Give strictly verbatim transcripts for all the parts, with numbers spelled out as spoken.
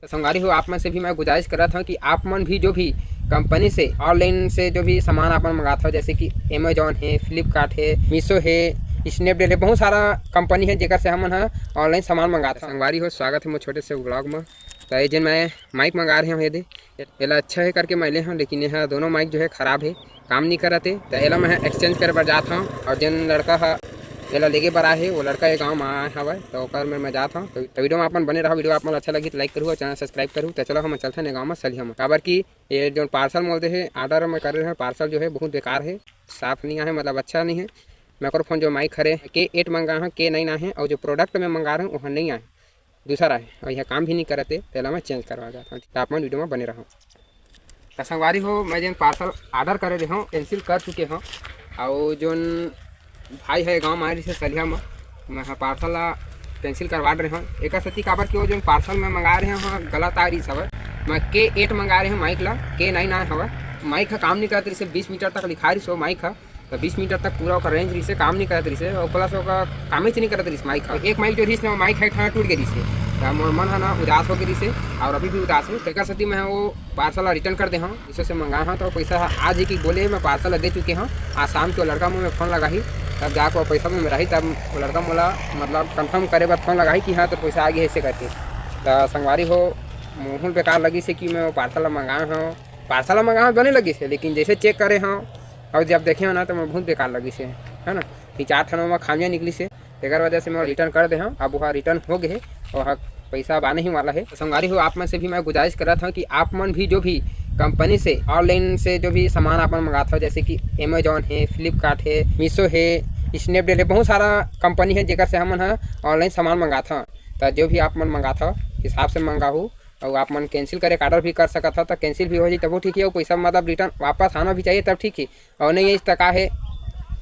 तो संगवारी हो, आप मन से भी मैं गुजारिश करत हूँ कि आप मन भी जो भी कंपनी से ऑनलाइन से जो भी सामान आप मन मंगात हो, जैसे कि अमेजोन है, फ्लिपकार्ट है, मीशो है, स्नैपडील है, बहुत सारा कंपनी है जेकर से हमन ह ऑनलाइन सामान मंगात हो। संगवारी हो, स्वागत है मोर छोटे से ब्लॉग में। तो ये जेन मैं माइक मंगा रहे हूँ, ये दे, एला अच्छा है करके मैं ले हूँ, लेकिन यह दोनों माइक जो है खराब है, काम नहीं करत हे। तो एला मैं एक्सचेंज करे बर जात हूँ, और जेन लड़का ह एला लेगे बर आए हे, वो लड़का ये गाँव में आए हवय, तो ओकर में मैं जात हूँ। तो, तो वीडियो में अपन बने रहो, वीडियो आप मन अच्छा लगी तो लाइक करू और चैनल सब्सक्राइब करू। तो चलो हम चलते हैं गाँव में सलिया में, काबर कि ये जो पार्सल मोल दे है, ऑर्डर में करे रहे पार्सल जो है बहुत बेकार है, साफ नहीं आए, मतलब अच्छा नहीं है। माइक्रोफोन जो माइक हरे के एट मंगा हूँ, के नाइन आए, और जो प्रोडक्ट में मंगा रहे हूँ वह नहीं आए, दूसरा है, और यह काम भी नहीं करते, तेला मैं चेंज करवा जाता हूँ। तो आप मन वीडियो में बने रहो। तो संगवारी हो, मैं जेन पार्सल ऑर्डर करे रहे हूँ, कैंसिल कर चुके हूँ। और जोन भाई है गाँव में आए रहिसे सलिया में, मैं ह पार्सल ला कैंसिल करवा रहे हूँ। एक सेती काबर कि वो जोन पार्सल में मंगा रहे हूँ गलत आ रही हवय। मैं के एट मंगा रहे हूँ माइक ला, के नाइन आए हवय। माइक ह काम नहीं करत रहिसे, बीस मीटर तक लिखा रहिसे वो माइक ह, तो बीस मीटर तक पूरा ओकर रेंज रहिसे, काम नहीं करत रहिसे, और प्लस ओकर कामेच नहीं करत रहिसे माइक ह। एक माइक जो रहिस ना, वो माइक ह एक ठा टूट गे रहिसे, तो मोर मन ह ना उदास हो गे रहिसे, और अभी भी उदास है। तेकर सेती मैं वो पार्सल ला रिटर्न कर दे हूँ, जिससे से मंगाए हूँ, तो पैसा ह आज ही की बोले मैं पार्सल ला दे चुके हूँ। आज शाम के वो लड़का मोर में फोन लगाही, तब जाके वो पैसा मोर में रही, तब वो लड़का मोला मतलब कंफर्म करे बर फोन लगाही कि हाँ, तो पैसा आ गया ऐसे करके। तो संगवारी हो, मोहन बेकार लगिसे कि मैं वो पार्सल ला मंगाए हूँ, पार्सल ला मंगाए हूँ बने लगिसे, लेकिन जैसे चेक करे हूँ और जब देखे हूँ ना, तो मैं बहुत बेकार लगिसे, है ना। कि चार ठन ओमा खामियां निकलिसे, तेकर वजह से मैं रिटर्न कर दे हूँ। अब वह रिटर्न हो गए है, वह पैसा अब आने ही वाला है। तो संगवारी हो, आप मन से भी मैं गुजारिश करत हूँ कि आप मन भी जो भी कंपनी से ऑनलाइन से जो भी सामान आप मन मंगात हो, जैसे कि अमेजोन है, फ्लिपकार्ट है, मीशो है, स्नैपडील है, बहुत सारा कंपनी है जेकर से हमन ह ऑनलाइन सामान मंगात हन। तो जो भी आप मन मंगात हो, हिसाब से मंगाहू, और आप मन कैंसिल करे के ऑर्डर भी कर सकत हो, तो कैंसिल भी हो जाई तबो ठीक है, और पैसा मतलब रिटर्न वापस आना भी चाहिए तब ठीक है। और नहीं है इस तक का है,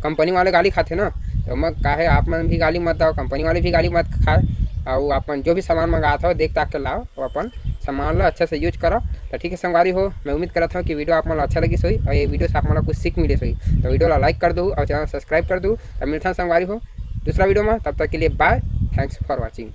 कंपनी वाले गाली खाते ना, तो मैं का है, आप मन भी गाली मत दो, कंपनी वाले भी गाली मत खाए। और आप मन जो भी सामान मंगात हो, देख ताक के लाओ, और अपन सामान ला अच्छा से यूज करो। तो ठीक है संगवारी हो, मैं उम्मीद करत हूँ कि वीडियो आप मन ला अच्छा लगिस होही, और ये वीडियो से आप मन ला कुछ सीख मिलिस होही। तो वीडियो ला लाइक कर दो और चैनल सब्सक्राइब कर दो। तो मिलथन संगवारी हो दूसरा वीडियो में, तब तक के लिए बाय, thanks for watching।